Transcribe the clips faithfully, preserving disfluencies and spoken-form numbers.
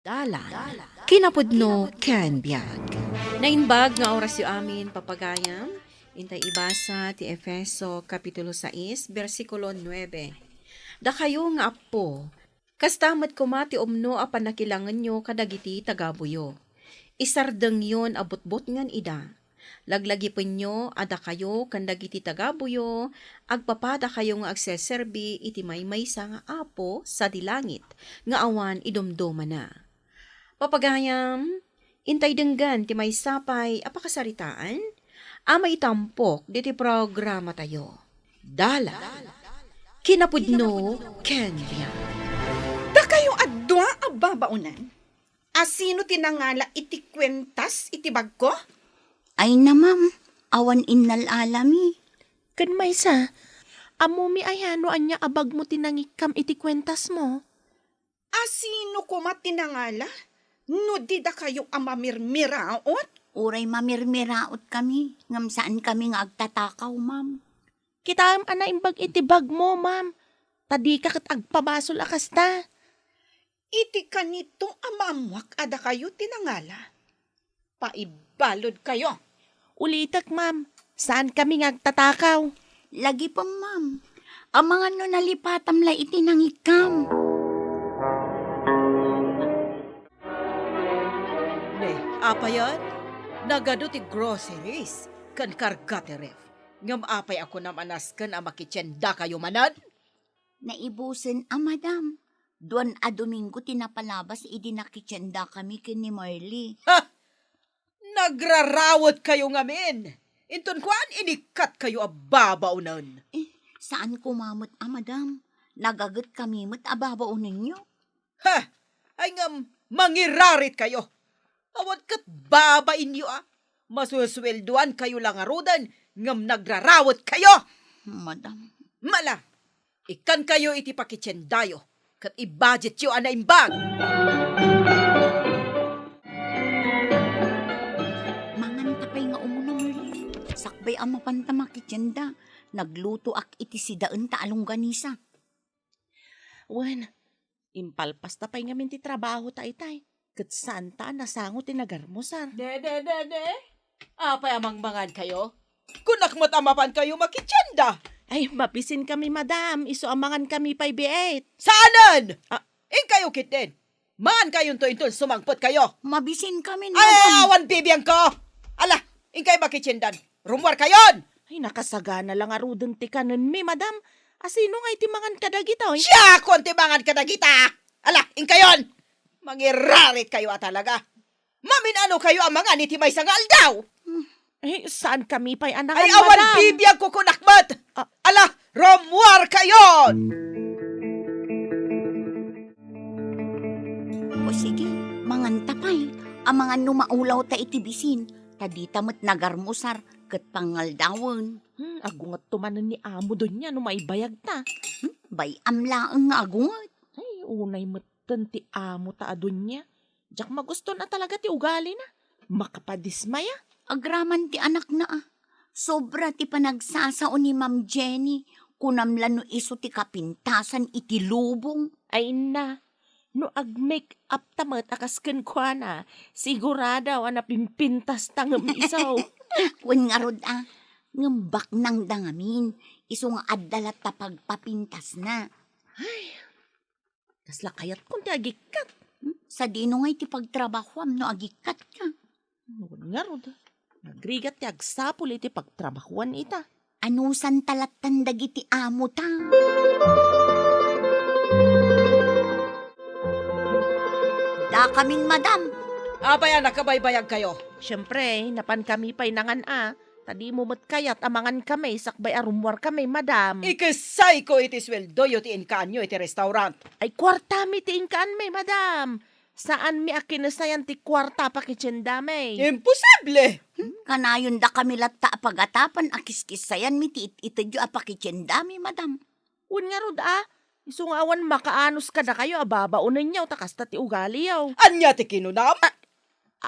Dalan, kinapudno ken biag. Naimbag nga orasyo amin, papagayam. Intay ibasa ti Efeso Kapitulo sais, bersikulo nuebe. Dakayo nga appo, kasta met koma ti umno a pannakilangenyo kadagiti tagabuyo. Isardengyon a butbutngen ida. Laglagipenyo a dakayo ken dagiti tagabuyo, agpapadakayo nga agseserbi iti maymaysa nga Apo sadi langit nga awan idumdumana. Papagayam, intay denggen ti maysa pay a pakasaritaan a maitampok diti programatayo. Dalan, kinapudno ken biag. Dakayo a dua a babaonen, asino ti nangala iti kuentas iti bagko? Ay na, ma'am, awan innal-alami. Ken maysa, ammomi aya no ania a bagmo ti nangikkam iti kuentasmo? Asino koma ti nangala? No di dakayo a mamirmiraot? Uray mamirmiraotkami, ngem saankami nga agtatakaw, ma'am. Kitaem a naimbag iti bagmo, ma'am. Ta dika ket agpabasol a kasta. Iti kanito a maammoak a dakayo ti nangala, paibaludkayo. Ulitek, ma'am. Saankami nga agtatakaw. Lagipem, ma'am. Amangan no nalipatam la iti nangikkam. Ne, apayan? Nagadu ti groceries ken karga ti ref. Ngem apay a kunam a nasken a makitiendakayo manen? Naibusen a, madam. Duan a Domingo ti napalabas idi nakitiendakami ken ni Marley. Ha! Nagrarawetkayo ngamin! Inton kuan, inikkatkayo a babaonen. Eh, saan koma met a, madam. Nagagetkami met a babaonenyo. Ha! Ay ngem, mangiraritkayo! Awan ket babainyo a. Masusueldoankayo la ngaruden ngem nagrarawetkayo! Madam. Mala, ikkankayo iti pakitiendayo ket i-budgetyo a naimbag. Manganta pay nga umuna, Merly. Sakbay a mapanta makitienda, naglutoak iti sidaenta a longganisa. Wen, impalpasta pay ngamin ti trabahota itay, ket saanta a nasango ti nagarmusar. Dede, dede! Apay a mangmangankayo? Kunak met a mapankayo makitienda! Ay, mabisinkami, madam. Isu a mangankami pay biit. Saanen! Ah. Inkayo ketdin. Mangankayonto inton sumangpetkayo. Mabisinkami, ay, madam. Awan bibiangko! Ala, inkayo makitiendan. Rummuarkayon! Ay, nakasagana la ngaruden ti kanenmi, madam. Asino ngay ti mangan kadagitoy? Siakon ti mangan kadagita! Ala, inkayon! Mangiraritkayo a talaga. Mamin-anokayo a mangan iti maysa nga aldaw? Hmm. Eh, saankami pay a nangan, madam? Ay, awan bibiagko kunak met! Ah. Ala, rummuarkayon! O sige, manganta pay. Amangan no maulawta iti bisin, ta dita met nagarmusar ket pangaldawen. Hmm, agungetto manen ni Amo Doña no maibayagta. Hmm, bay-am laeng nga agunget. Ay, unay metten ti amota a Doña. Diak magustuan a talaga ti ugalina. Makapadismaya. Agraman ti anakna a. Sobra ti panagsasao ni Ma'am Jenny. Kunam la no isu ti kapintasan iti lubong. Ay na, no ag-make up ta met a kas kenkuana, sigurado a napimpintas ta ngem isu. Wen ngarud a, ngem baknangda ngamin, isu nga adda latta pagpapintasna. Ay, kasla kayatkon ti agikkat. Hmm? Sadino ngay ti pagtrabahoam no agikkatka? Wen ngarud, nagrigat ti agsapul iti pagtrabahoan ita. Anusanta lattan dagiti amota. Dakamin, madam. Apay a nakabaybayagkayo? Siempre, napankami pay nangan a. Ta dimo met kayat a mangankami sakbay a rummuarkami, madam. Ikessayko iti sueldoyo ti inkaanyo iti restaurant. Ay, kuartami ti inkaanmi, madam. Saanmi a kinesayan ti kuarta a pakitiendami. Imposible! Hmm, kanayon dakami latta a pagatapan a kiskissayanmi ti it-itedyo a pakitiendami, madam. Wen ngarud a, isu nga awan makaanus kadakayo a babaonenyo ta kasta ti ugaliyo. Ania ti kinunam? A-,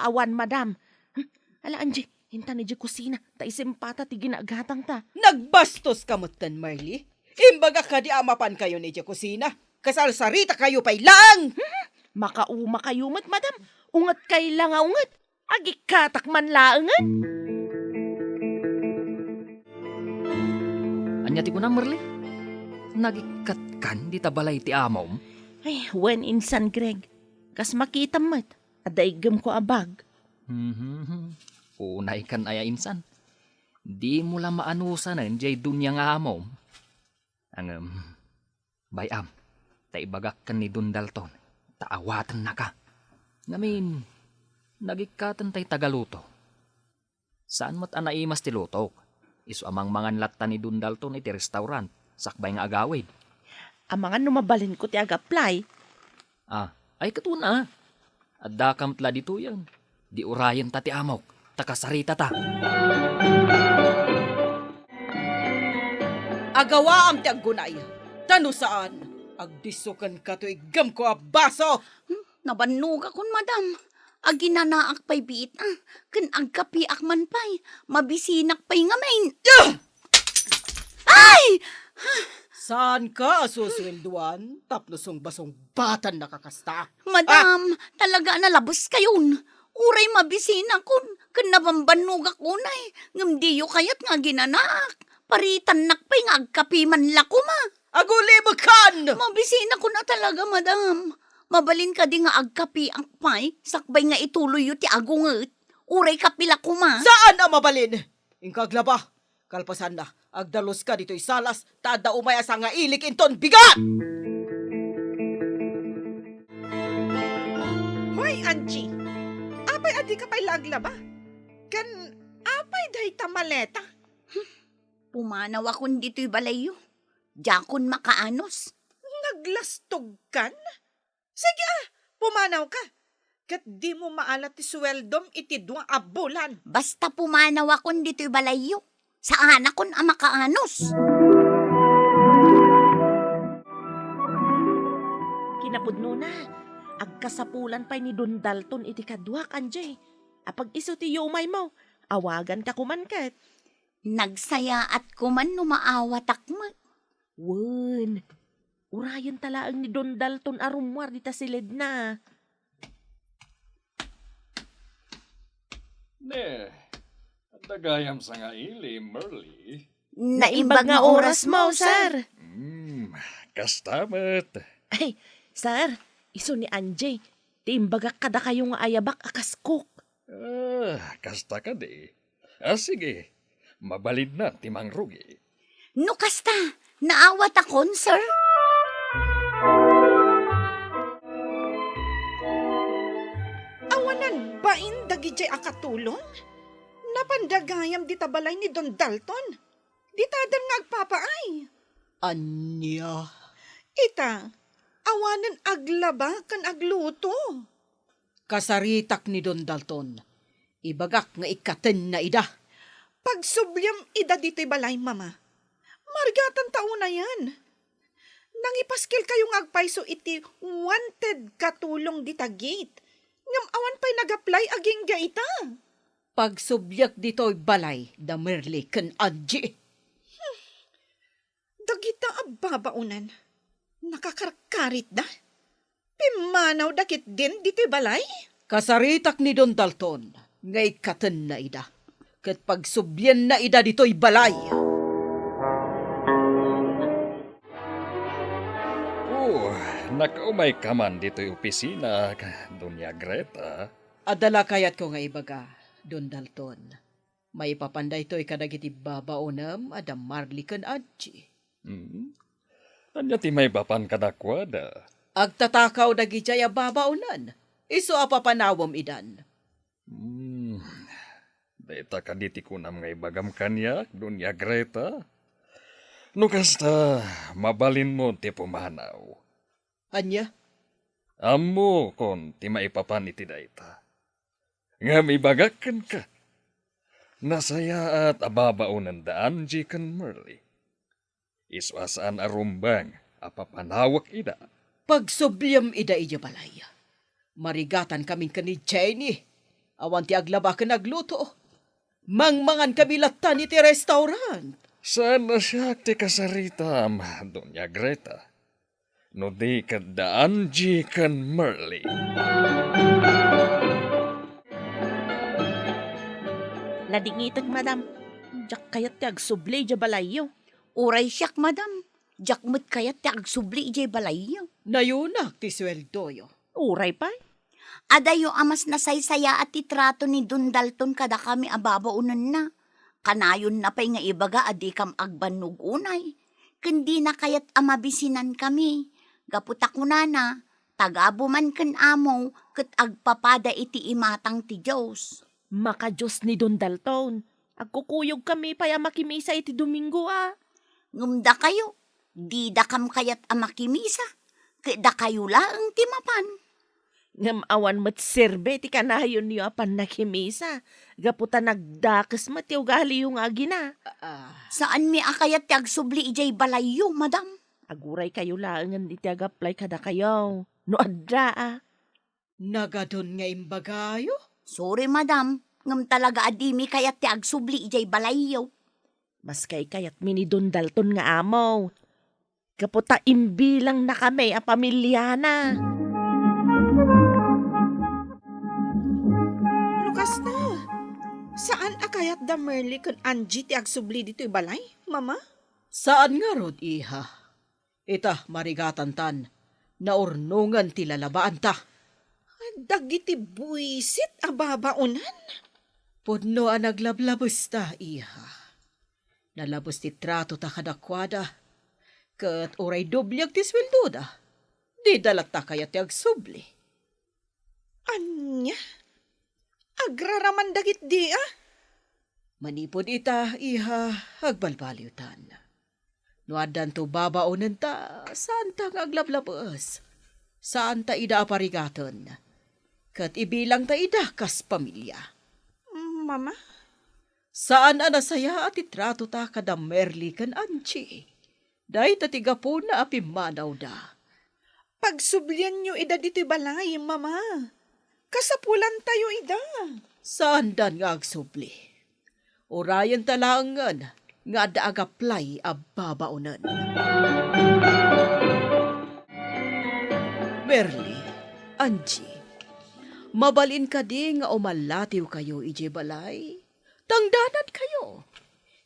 awan, madam. Hmm, ala, Angie, intan idiay kusina, ta isimpata ti ginagatangta. Nagbastoska metten, Marley. Imbagak kadi a mapankayon idiay kusina. Kasalsaritakayo pay laeng! Hmm, Makaumakayo met, madam. Ungetkay la nga unget. Agikkatak man laengen. Ania ti kunam, Merly? Nagikkatkan dita balay ti amom? Ay, wen, insan Greg. Kas makitam met, adda iggemko a bag. Mhm. Unaykan aya, insan. Dimo la maanusanen jay dunia nga amom. Ngem, bay-am, ta ibagak ken ni Don Dalton, ta awatennaka. Ngamin, nagikkaten tay tagaluto. Saan met a naimas ti lutok. Isu a mangmangan latta ni Don Dalton iti restaurant, sakbay nga agawid. Amangan no mabalinko ti agaplay. Ah, ay, ket una. Addaka met la ditoyen. Di urayenta ti amok, ta kasaritata. Agawaam ti aggunay, ta no saan, agdisso kenka to iggemko a baso. Hmm, nabannogakon, madam. Aginanaak pay biit, ah, ken agkapiak man pay. Mabisinak pay ngamin. Ah! Ay! Saanka a susueldoan tapno sungbasungbatannaka kasta? Madam, talaga a nalabeskayon. Uray mabisinakon ken nabambannogak unay, ngem diyo kayat nga aginanaak. Paritannak pay nga agkapi man la koma. Agulimekan! Mabisinakon a talaga, madam. Mabalin kadi nga agkapiak pay, sakbay nga ituloyyo ti agunget? Uray kapi la koma. Saan a mabalin? Inka aglaba. Kalpasanna, agdaluska ditoy salas, ta adda umay a sangailik inton bigat! Hoy, Angie! Apay a dika pay la aglaba? Ken apay dayta maleta? Pumanawakon ditoy balayyo. Diakon makaanos. Naglastogkan? Sige a, pumanawka. Ket dimo maala ti sueldom iti dua a bulan. Basta pumanawakon ditoy balayyo, saanakon a makaanos. Kinapudnona, agkasapulan pay ni Don Dalton iti kaduak, Angie. Apag isu ti yumaymo, awaganka koman ket. Nagsayaat koman no maawatak met. Wen, urayenta laeng ni Don Dalton a rummuar dita siledna. Ne, adda gayam sangaili, Merly. Naimbag nga orasmo, sir. Hmm, kasta met. Ay, sir, isu ni Angie. Ti imbagak kadakayo nga ayabak a kas cook. Ah, kasta kadi. Ah, sige. Mabalinna ti mangrugi. No kasta, naawatakon, sir? Awanan bain dagidiay a katulong? Napanda gayam dita balay ni Don Dalton. Ditadan nga agpapaay. Ania? Ita, awanen aglaba ken agluto. Kasaritak ni Don Dalton. Ibagak nga ikkatenna ida. Pagsubliam ida ditoy balay, Mama. Marigatan ta unayen. Nangipaskilkayo nga agpayso iti wanted katulong dita gate. Ngem awan pay nag-apply agingga ita. Pagsubliak ditoy balay da Merly ken Angie. Dagita a babaonan, nakakarkaritda? Pimmanawda ketdin ditoy balay? Kasaritak ni Don Dalton nga ikkatenna ida, ket pagsublienna ida ditoy balay. Oh, nakaumayka man ditoy opisina, Doña Greta. Adda la kayatko nga ibaga, Don Dalton. Maipapan daytoy kadagiti babaonem a da Marley ken Angie. Hmm? Ania ti maipapan kadakuada? Agtatakaw dagidiay a babaonen. Isu a papanawem idan. Hmm. Dayta kadi ti kunam nga ibagam kaniak, Doña Greta? No kasta, mabalinmo ti pumanaw. Ania? Ammokon ti maipapan iti dayta. Ngem ibagak kenka, nasayaat a babaonen da Angie ken Merly. Isu a saan a rumbeng a papanawek ida. Pagsubliem ida idiay balay. Marigatankamin ken ni Jenny. Awan ti aglaba ken agluto. Mangmangankami latta iti restaurant. Saan a siak ti kasaritam, Doña Greta. No di ket da Angie ken Merly. Nadingitek, madam. Diak kayat ti agsubli idiay balayyo. Uray siak, madam. Diak met kayat ti agsubli idiay balayyo. Nayunak ti sueldoyo. Uray pay. Adayo a mas nasaysayaat ti trato ni Don Dalton kadakami a babaonenna. Kanayonna pay nga ibaga a dikam agbannog unay, ken dina kayat a mabisinankami. Gapu ta kunana, tagabu man ken amo ket agpapada iti imatang ti Dios. Makadios ni Don Dalton. Agkukuyogkami pay a makimisa iti Domingo a. Ngem dakayo, didakam kayat a makimisa, ket dakayo laeng ti mapan. Ngem awan met serbi ti kanayonyo a pannakimisa, gapu ta nagdakes met ti ugaliyo nga agina. Ah. Saanmi a kayat ti agsubli idiay balayyo, madam. Aguraykayo laengen iti agaplay kadakayo, no adda a. Nagadun nga imbagayo? Sorry, madam, ngem talaga a dimi kayat ti agsubli idiay balayyo. Maskay kayatmi ni Don Dalton nga amo, gapu ta imbilangnakami a pamiliana. No kasta, saan a kayat da Merly ken Angie ti agsubli ditoy balay, Mama? Saan ngarud, iha. Ita, marigatantan, naurnongen ti lalabaanta. Dagiti buisit a babaonen? Pudno a naglablabesta, iha. Nalabes ti tratota kadakuada, ket uray dobliek ti sueldoda, dida latta kayat ti agsubli. Ania? Agraraman dagiti, a? Manipud ita, iha, agbalbaliwtan. No addanto babaonenta, saanta nga aglablabes. Saanta ida a parigaten. Ket ibilangta ida kas pamilia. Mama? Saan a nasayaat ti tratota kada Merly ken Angie. Dayta ti gapuna a pimmanawda. Pagsublianyo ida ditoy balay, Mama. Kasapulantayo ida. Saandan nga agsubli. Urayenta laengen nga adda agaplay a babaonen. Merly, Angie, mabalin kadi nga umallatiwkayo idiay balay? Tangdanankayo.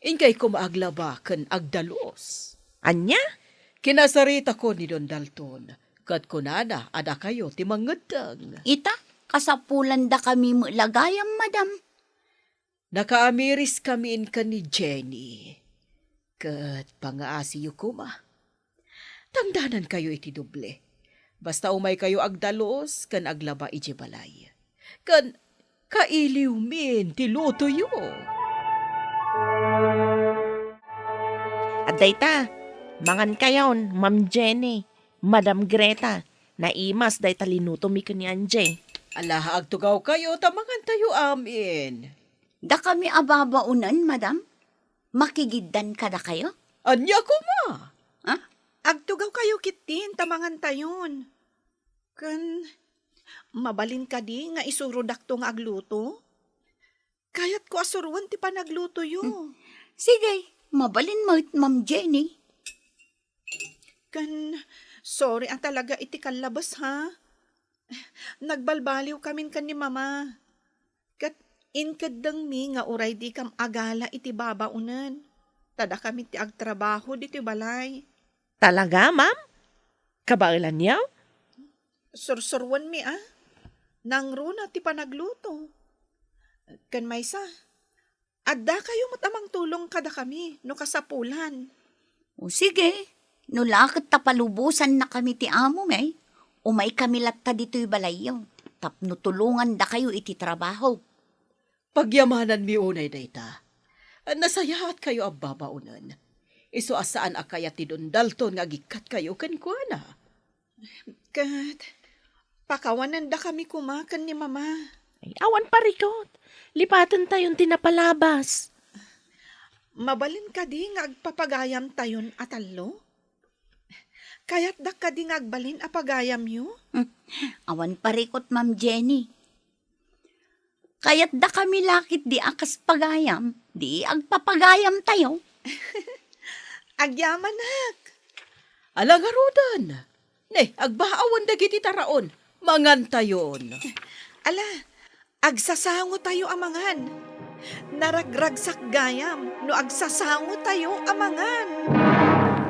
Inkay koma aglaba ken agdalus. Ania? Kinasaritakon ni Don Dalton, ket kunana a dakayo ti mangeddeng. Ita, kasapulandakami met la gayam, madam. Nakaamiriskami ken ni Jenny, ket pangaasiyo koma. Tangdanankayo iti doble. Basta umaykayo agdalus ken aglaba idiay balay. Ken kailiwmin ti lutoyo. Adda ita, mangankayon, Ma'am Jenny, Madam Greta, naimas dayta linutomi ken ni Angie. Ala, agtugawkayo ta mangantayo amin. Dakami a babaonen, madam? Makigiddan kadakayo? Ania koma? Ah? Agtugawkayo ketdin ta mangantayon. Ken, mabalin kadi nga isurodakto nga agluto? Kayatko a suroen ti panaglutoyo. Hmm. Sige, mabalin met, Ma'am Jenny. Ken, sorry a talaga iti kallabes, ha? Nagbalbaliwkamin ken ni Mama. Ket inkeddengmi nga uray dikam agala iti babaonen, ta dakami ti agtrabaho ditoy balay. Talaga, ma'am? Kabaelanyo? Sursuroenmi, a. Nangruna ti panagluto. Ken maysa, addakayo met a mangtulong kadakami no kasapulan. O sige, no la ket ta palubosannakami ti amomi, umaykami latta ditoy balayyo tapno tulongandakayo iti trabaho. Pagyamananmi unay dayta. Nasayaatkayo a babaonen. Isu a saan a kayat ti Don Dalton nga agikkatkayo kenkuana. Ket pakawanandakami koma ken ni Mama. Ay, awan parikut. Lipatentayon ti napalabas. Mabalin kadi nga agpapagayamtayon a tallo? Kayatdak kadi nga agbalin a pagayamyo? Hmm. Awan parikut, Ma'am Jenny. Kayatdakami la ketdi a kas pagayam, di agpapagayamtayo. Agyamanak. Ala ngaruden, Ne, agbaawan dagiti taraon. Mangantayon. Ala, agsasangotayo a mangan. Naragragsak gayam no agsasangotayo a mangan.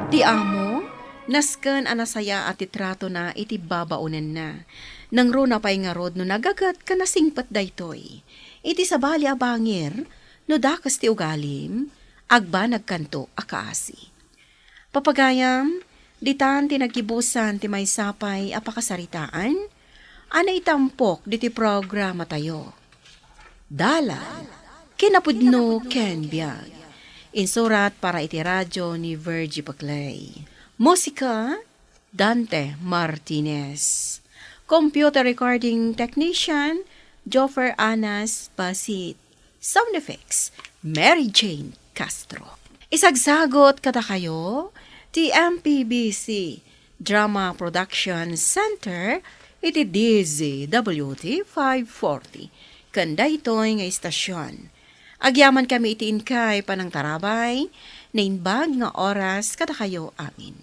Ti amo, nasken a nasayaat ti tratona iti babaonenna. Nangruna pay ngarud no nagaget ken nasingpet daytoy. Iti sabali a bangir, no dakes ti ugalim, agbanagkanto a kaasi. Papagayam, ditan ti naggibusan ti maysa pay a pakasaritaan a naitampok diti programatayo. Dalan, kinapudno ken biag. Insurat para iti radio ni Virgie Paclay. Musika, Dante Martinez. Computer recording technician, Joffer Anas Basit. Sound effects, Mary Jane Castro. Isagsagot kadakayo ti M P B C Drama Production Center iti D Z W T five forty. Ken daytoy nga istasyon, agyaman kami iti inkay panangtarabay, naimbag nga oras kadakayo amin.